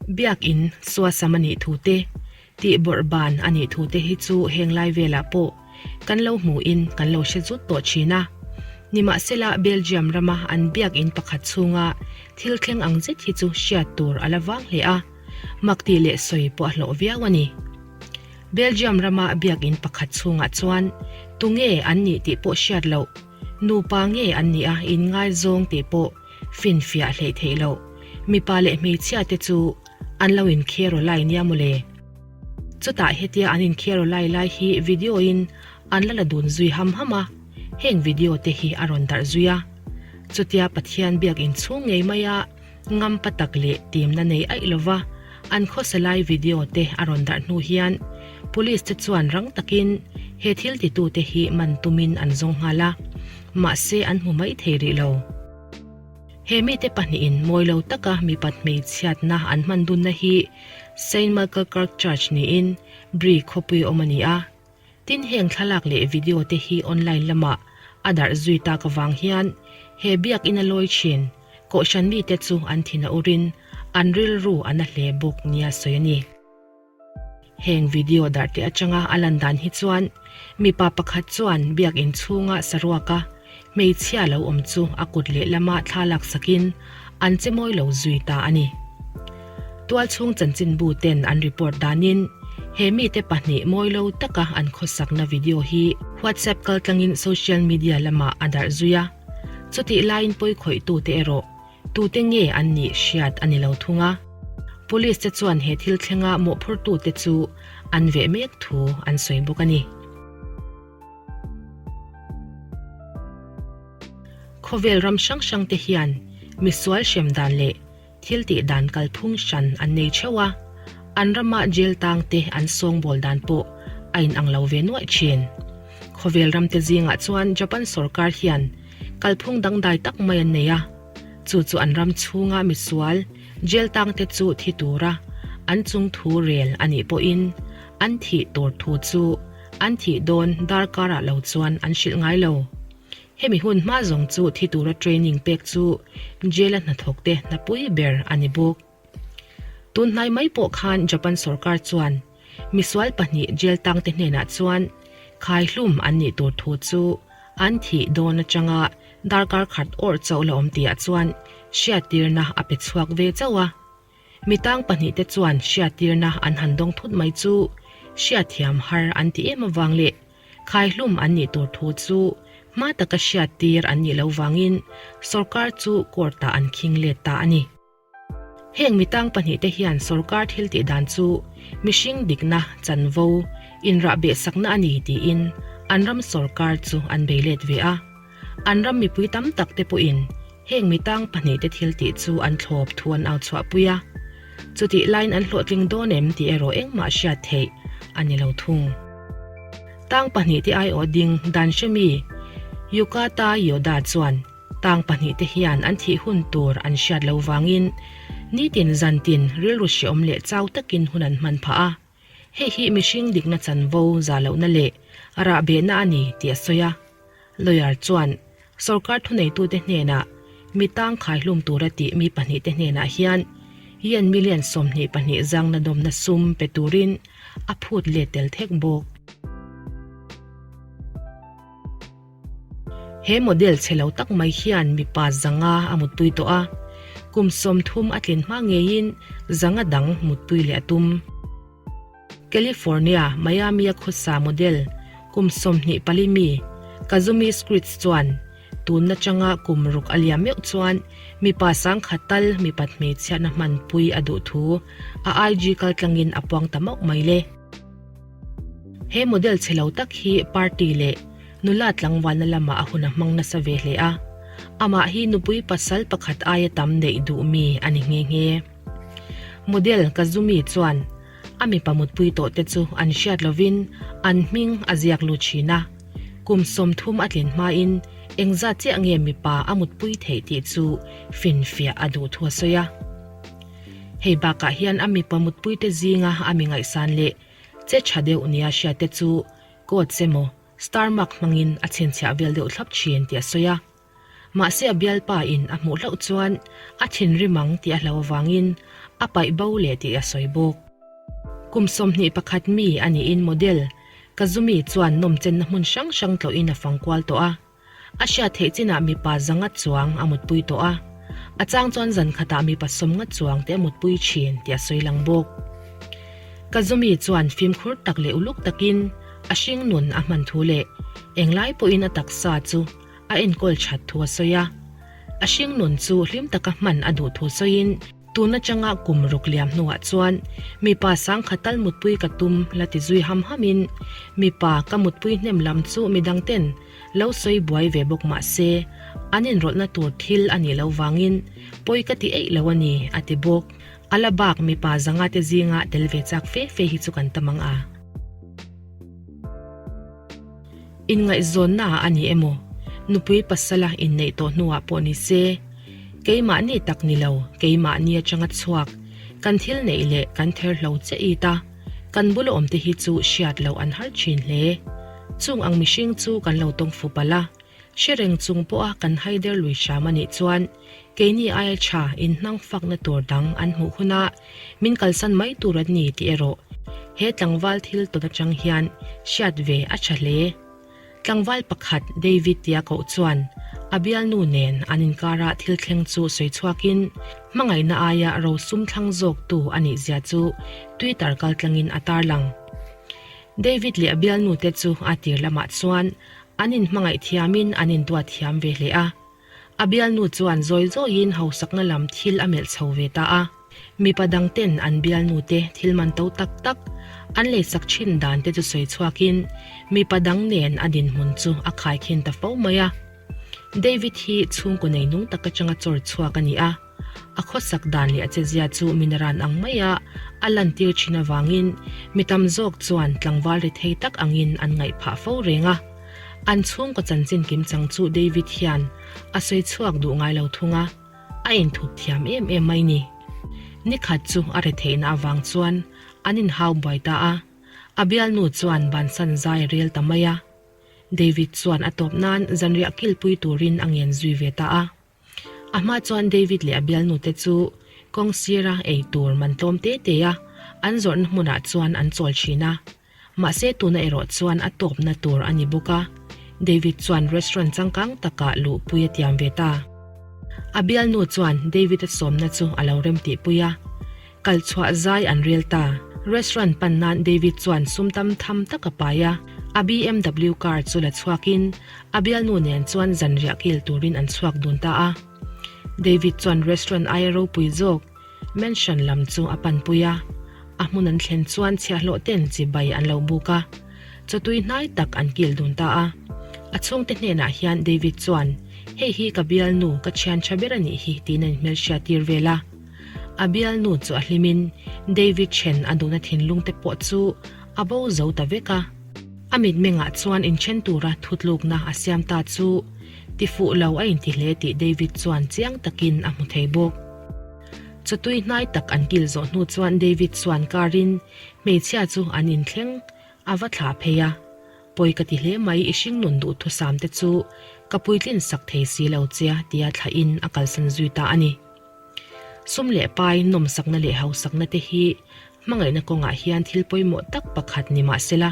Biak in suasam a nih thu te, tih bawrh ban a nih thu te hi chu heng lai velah pawh kan lo hmuhin kan lo hre zut tawh thin a. Nimahsela Belgium rama an biak in pakhat chhunga thil thleng ang zet hi chu hriat tur a la vang hle a, mak tih leh sawi pawh a hlawh viau a ni. Belgium rama biak in pakhat chhungah chuan tunge an nih tih pawh hriat loh, Nupa nge an nih a inngaizawng tih pawh finfiah hleih theih loh. Mipa leh hmeichhia te chu an lo inkherawh lai nia mawle. Chutah hetia an inkherawh lai lai hi video in an la la dun zui ham ham a, heng video te hi a rawn darh zui a. Chutia Pathian biak inchhung ngei maia Ngampa tak leh timna nei aih lova an khawsa lai video te a rawn darh hnu hian Police te chuan rang takin he thil titute hi man tumin an zawng nghal a, mahse an hmu mai thei rih lo. He mite pahnihin mawi lo taka mipat hmeichhiatna an hman dunna hi Saint Michael Kirk Church niin Bree khawpui awm a ni a. Tin heng thlalak leh video te hi online lamah a darh zui tak avang hian he biakinn a lawi thin Kohhran mite chu an thin a urin an rilru a na hle bawk nia sawi a ni. Heng video darh te atanga a lan dan hi chuan mipa pakhat chuan biakinn chhunga saruaka Hmeichhia lo awm chu a kut lehlama thla laksakin an che mawi lo zui ta a ni. Tualchhung chanchinbu ten an report danin he mite pahnih mawi lo taka an khawsakna video hi WhatsApp kaltlangin social media lamah a darh zui a, chutih laiin pawikhawih-tute erawh tute nge an nih hriat a ni lo thung a. Police te chuan he thil thlenga mawhphurtute chu an veh mek thu an sawi bawk a ni. Khawvel ram hrang hrang te hian misual hrem dan leh thil tih dan kalphung hran an nei theuh a, an rama jail tang te an sawngbawl dan pawh a inang lo ve nuaih thin. Khawvel ram te zingah chuan Japan sorkar hian kalphung dangdai tak mai an nei a, chu chu an ram chhunga misual jail tang te chu thi tura an chung thu rel a nih pawhin an thih tur thu chu An thih dawn darkarah lo chuan an hrilh ngai lo. Hemi hun hma zawng chu thi tura training pek chu jail-a hnathawkte hnapui ber a ni bawk. Tun hnai mai pawh khan Japan sorkar chuan misual pahnih jail tangte hnenah chuan khaihlum an nih tur thu chu an thih dawn atanga darkar khat awrh chauh la awm tihah chuan hriattirna a pe chhuak ve chauh a. Mi tang pahnihte chuan hriattirna an han dawng thut mai chu hriatthiam har an ti em avang leh khaihlum an nih tur thu chu hma taka hriattir an nih loh vangin sorkar chu court-ah an khing let ta a ni. Heng mi tang pahnihte hian sorkar thil tih dan chu mihring dikna chanvo inrahbehsakna a ni tiin an ram sorkar chu an bei let ve a. An ram mipui tam takte pawhin Heng mi tang pahnihte thil tih chu an thlawp thu an au chhuahpui a, chutih laiin an hlawhtling dawn em tih erawh engmah hriat theih a ni lo thung. Tang pahnihte aiawh ding dan hremi Yukata Yoda chuan tang pahnihte hian an thih hun tur an hriat lo vangin nitin zantin rilru hreawm leh chau takin hun an hman phah a, hei hi mihring dikna chanvo za lohna leh rahbehna a ni tih a sawi a. Lawyer chuan sorkar thuneitute hnenah mi tang khaihlum tura tih mi pahnihte hnenah hian yen million 22 zangna dawmna sum pe turin a phut let tel thek bawk. He model chhe lo tak mai hian mipa zanga a mutpui tawh a, kum 30 a tlin hma ngeiin zanga dang mutpui leh a tum. California, Miami-a khawsa model kum 24 mi Kazumi Scritz chuan tun atanga kum ruk a liam meuh chuan mipa sangkhat tal mipat hmeichhiatna hmanpui a duh thu a IG kaltlangin a puang ta mauh mai le. He model chhe lo tak hi party leh nula tlangvalna lamah a hun a hmang nasa ve hle a, amah hi nupui pasal pakhat aia tam neih duh mi a ni nghe nghe. Model Kazumi chuan A mipa mutpui tawh te chu an hriat lovin an hming a ziak lut thin a. Kum 30 a tlin hmain engzat chiah nge mipa a mutpui theih tih chu finfiah a duh thu a sawi a. Hei bakah hian a mipa mutpui te zinga a mi ngaihsan leh che tha deuh nia hriat te chu codes emaw star mark hmangin a chhinchhiah vel deuh thlap thin tih a sawi a. Mahse a bialpa in a hmuh hlauh chuan a thinrim ang tih a hlau avangin a paih bo leh tih a sawi bawk. Kum 21 mi a niin model Kazumi chuan nawmchenna hmun hrang hrang tlawhin a fang kual tawh a. A hriat theih chinah mipa zanga chuang a mutpui tawh a, a chang chuan zan khatah mipa sawmnga chuang te a mutpui thin tih a sawi lang bawk. Kazumi chuan fimkhur tak leh uluk takin a hring nun a hman thu leh englai pawhin a taksa chu a enkawl that thu a sawi a. A hring nun chu hlim taka hman a duh thu sawiin, Tun atanga kum ruk liam hnuah chuan mipa sangkhat tal mutpui ka tum la ti zui ham hamin mipa ka mutpui hnem lam chu midang ten lo sawi buai ve bawk mah se an inrawlhna tur thil a nih loh vangin pawi ka ti eih lo a ni a ti bawk. A la bak mipa zanga te zinga tel ve chak fe fe hi chu kan tam ang a. Inngaihzawnna ah a ni emaw, nupui pasala inneih tawh hnuah pawh ni se, keimahni tak ni lo, keimahni atanga chhuak, kan thil neih leh kan ther hlo che it a, kan bula awmte hi chu hriat loh an har thin hle. Chung ang mihring chu kan lo tawng fu palh a, hre reng chung pawha kan haider lui hram a nih chuan keini aia tha inhnang fakna tur dang an hmuh hunah min kalsan mai tur an ni tih erawh he tlangval thil tawn atang hian hriat ve a tha hle. Tlangval pakhat David tia koh chuan a bialnu nen an inkarah thil thleng chu sawi chhuakin hmangaihna aia rosum thlang zawktu a nih zia chu Twitter kaltlangin a tarlang. David leh a bialnu te chu a tir lamah chuan an inhmangaih thiamin an induat thiam ve hle a. A bialnu chuan zawi zawiin hausakna lam thil a melh chho ve ta a. Mipa dangten an bialnute thil man to tak tak an leisak thin dan te chu sawi chhuakin mipa dang nen a dinhmun chu a khaikhin ta fo mai a. David hi chhungkaw nei nung tak atanga chawr chhuak a ni a. A khawsak dan leh a chezia chu minaran ang maia a lantir thin avangin mi tam zawk chuan tlangval ri thei tak angin an ngaih phah fo reng a. An chhungkaw chanchin kimchang chu David hian a sawi chhuak duh ngai lo thung a, a inthup thiam em em mai ni. Nikhat chu a ri theihna avang chuan an inhau buai ta a, a bialnu chuan bansan zai a rel ta mai a. David chuan a tawp nan zanriah kilpui turin a ngen zui ve ta a. A hma chuan David leh a bialnute chu kawng sira ei tur man tlawm te te a an zawrhna hmunah chuan an chawl thin a. Mahse tuna erawh chuan a tawpna tur a ni bawk a, David chuan restaurant changkang takah luhpui a tiam ve ta. A bialnu chuan David-a sawmna chu a lo remtihpui a, Kal chhuah zai an rel ta. Restaurant pan nan David chuan sum tam tham tak a pai a, a BMW car chu la chhuakin a bialnu nen chuan zanriah kil turin an chhuak dun ta a. David chuan restaurant aia ropui zawk mansion lam chu a panpui a, a hmun an thlen chuan chhiahhlawh ten chibai an lo buk a, chawtui hnai tak an kil dun ta a. A chhungte hnenah hian David chuan, Hei hi ka bialnu, ka thian tha ber a nih hi tiin a inhmelhriat tir vel a. A bialnu chu a hlimin David then a duhna thinlung te pawh chu a bo zo ta vek a. A mitmengah chuan inthen tura thutlukna a siam ta chu tifuh lo a inti hle tih David chuan chiang takin a hmu thei bawk. Chawtui hnai tak an kil zawh hnu chuan David chuan karin hmeichhia chu an inthleng a va thlah phei a. Pawi ka ti hle mai i hringnun duhthusam te chu ka puitlin sak thei si lo che tia thlahin a kalsan zui ta a ni. Sum leh pai, nawmsakna leh hausakna te hi hmangaihna kawngah hian thil pawimawh tak pakhat ni mah sela,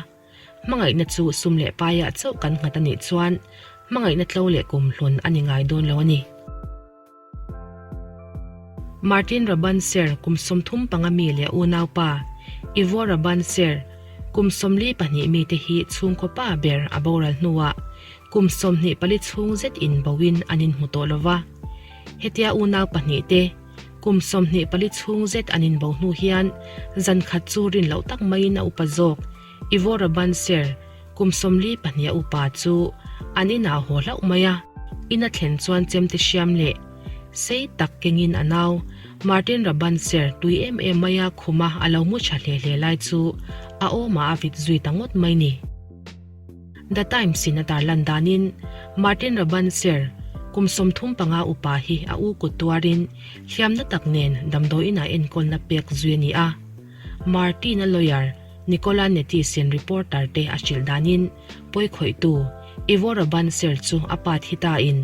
hmangaihna chu sum leh paiah chauh kan nghat a nih chuan hmangaihna tlo leh kumhlun a ni ngai dawn lo a ni. Martin Rabanser kum 35 mi leh unaupa Ivo Rabanser kum 42 mi te hi chhungkaw pa ber a boral hnuah kum 24 chhung zet inbawhin an inhmu tawh lova. Hetia unau pahnihte kum 24 chhung zet an inbo hnu hian zan khat chu rin loh tak maiin a upa zawk Ivo Rabanser kum 42 a upa chu an inah haw hlauh mai a. In a thlen chuan chemte hriam leh sei tak kengin a nau Martin Rabanser tui em em maia khuma a lo mu tha hle hle lai chu a awmah a vit zui ta ngawt mai ni. The Times in a tarlan danin Martin Rabanser, kum 35 upa hi a u kut tuarin hliamna tak nen damdawiin ah enkawlna pek zui a ni a. Martin-a lawyer Nicola Nettis-in reporter te a hrilh danin pawikhawihtu Ivo Rabanser chu a pa thi tain.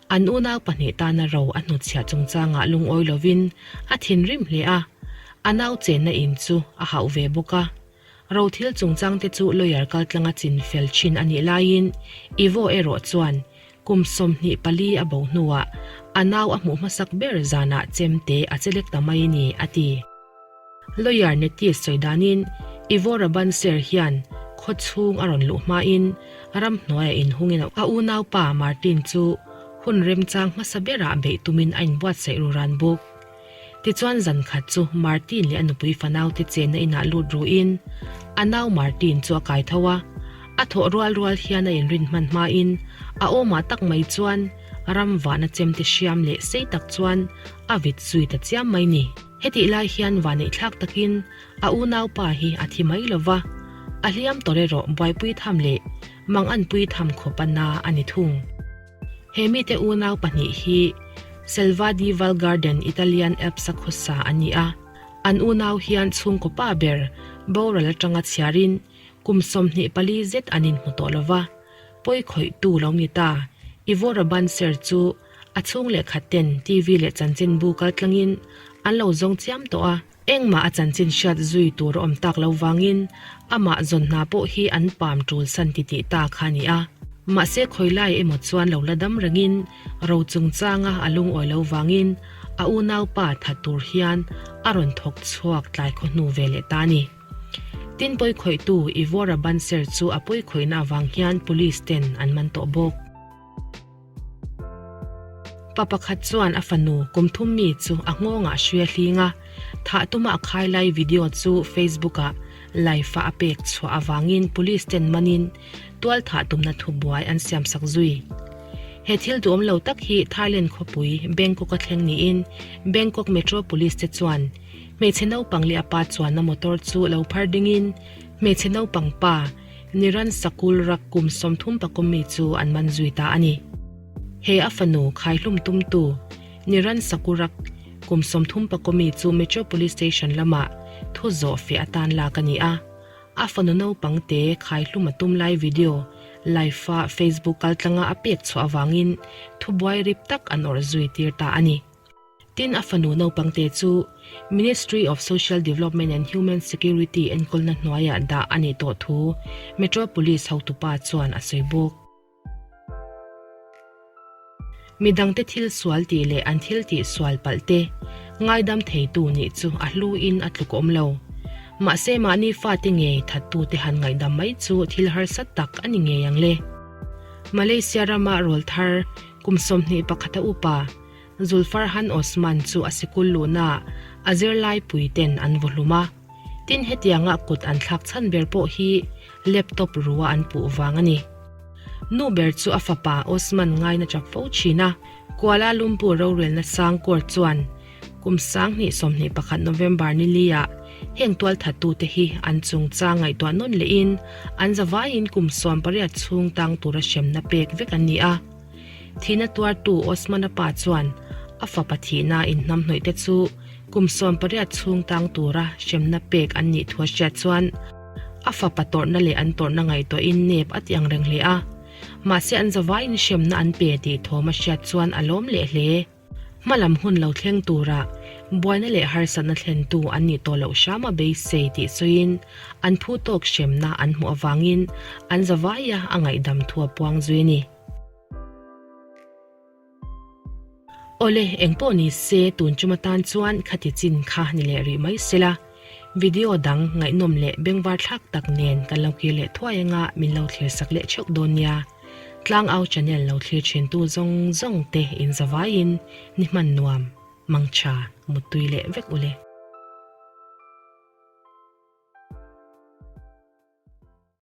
An unau pahnih tana ro a hnutchhiah chungchangah lungawi lovin a thinrim hle a, a nau chenna in chu a hauh ve bawk a. Ro thil chungchangte chu lawyer kaltlanga chin fel thin a nih laiin Ivo erawh chuan kum 24 a bo hnuah a nau a hmuh hmasak ber zanah chemte a chelek ta mai ni, a ti. Lawyer Netis sawi danin Ivo Rabanser hian khaw chhung a rawn luh hmain ramhnuaiah inhungin a unaupa Martin chu hun remchang hmasa berah beih tumin a inbuatsaih ru ran bawk. Tichuan zan khat chu Martin leh a nupui fanaute chenna inah lut ruin a nau Martin chu a kai tho a, a thawh rual rual hian a inrin hman hmain a awmah tak mai chuan ram vahna chemte hriam leh sei tak chuan a vit zui ta chiam mai ni. Hetih lai hian vaneihthlak takin a unaupa hi a thi mai lo va, a hliam tawr erawh buaipui tham leh manganpui tham khawp a na a ni thung. He mite unau pahnih hi Selva di Val Garden Italian Alps-a khawsa an ni a, an unau hian chhungkaw pa ber boral atanga chhiarin kum 24 zet an inhmu tawh lo va, pawi khawihtu lo ni ta Ivo Rabanser chu a chhung leh khat ten TV leh chanchinbu kaltlangin an lo zawng chiam tawh a. Engmah a chanchin hriat zui tur a awm tak lo vangin amah zawn hna pawh hi an pam tul san ti tih ta kha a ni a. Mahse khawilai emaw chuan lo la dam rengin ro chungchanga a lungawi lo vangin a unaupa that tur hian a rawn thawk chhuak tlai khaw hnu ve leh ta a ni. Tin pawikhawihtu Ivora Banser chu a pawikhawihna avang hian police ten an man tawh bawk. Pa pakhat chuan a fanu kum thum mi chu a nghawngah hrui a hling a, thah tuma a khai lai video chu Facebook-ah live-a a pek chhuah avangin police ten manin tual thah tumna thubuai an siamsak zui. He thil duhawm lo tak hi Thailand khawpui Bangkok-a thleng niin Bangkok Metro Police te chuan hmeichhe naupang leh a pa chuanna motor chu lo phar dingin hmeichhe naupang pa Niran Sakul rak kum 30 pakum mi chu an man zui ta a ni. He a fanu khaihlum tumtu Niran Sakurak kum 30 pakum mi chu Metro Police Station lamah thu zawh feh atan lak a ni a. A fanu naupang te khaihlum a tum lai video live a Facebook kaltlanga a pek chhuah avangin thubuai rip tak an awrh zui tir ta a ni. Tin, a fanu naupangte chu Ministry of Social Development and Human Security enkawlna hnuaiah dah a nih tawh thu Metro Police hotupa chuan a sawi bawk. Midangte thil sual tih leh an thil tih sual palh te ngaidam theitu nih chu a hluin a tluk awm lo. Mahse mahni fate ngei thattute han ngaihdam mai chu thil harsa tak a ni ngei ang le. Malaysia rama rawlthar kum 21 a upa Zulfarhan Osman chu a sikul luhnaah a zirlaipui ten an vaw hlum a. Tin hetianga kut an thlak chhan ber pawh hi laptop rua an puh vang a ni. Nu ber chu a fapa Osman ngaina chak fo thin a, Kuala Lumpur rorelna sang court chuan kum 2021 November ni li-ah heng tualthattute hi an chungchang ngaihtuah nawn lehin an zavaiin kum 18 chhung tang tura hremna pek vek an ni a. Thihna tuartu Osman-a pa chuan a fapa thihna inhnamhnawih te chu kum 18 chhung tang tura hremna pek an nih thu a hriat chuan a fapa tawrhna leh an tawrhna ngaihtuahin nep a ti ang reng hle a. Mahse an zavaiin hremna an pe tih thawm a hriat chuan a lawm leh hle. Hmalam hun lo thleng tura buaina leh harsatna thlentu an nih tawh loh hram a beisei tih sawiin an phu tawk hremna an hmuh avangin an zavaia a ngaihdam thu a puang zui a ni. Awle, engpawh ni se tun chuma tan chuan khati chin kha ni leh rih mai sela, video dang ngaihnawm leh bengvar thlak tak nen kan lo kir leh thuai anga min lo thlir sak leh theuh dawn nia. Tlangau channel lo thlir thin tu zawng zawng te in zavaiin ni hman nuam, mangtha, muttui leh vek ule.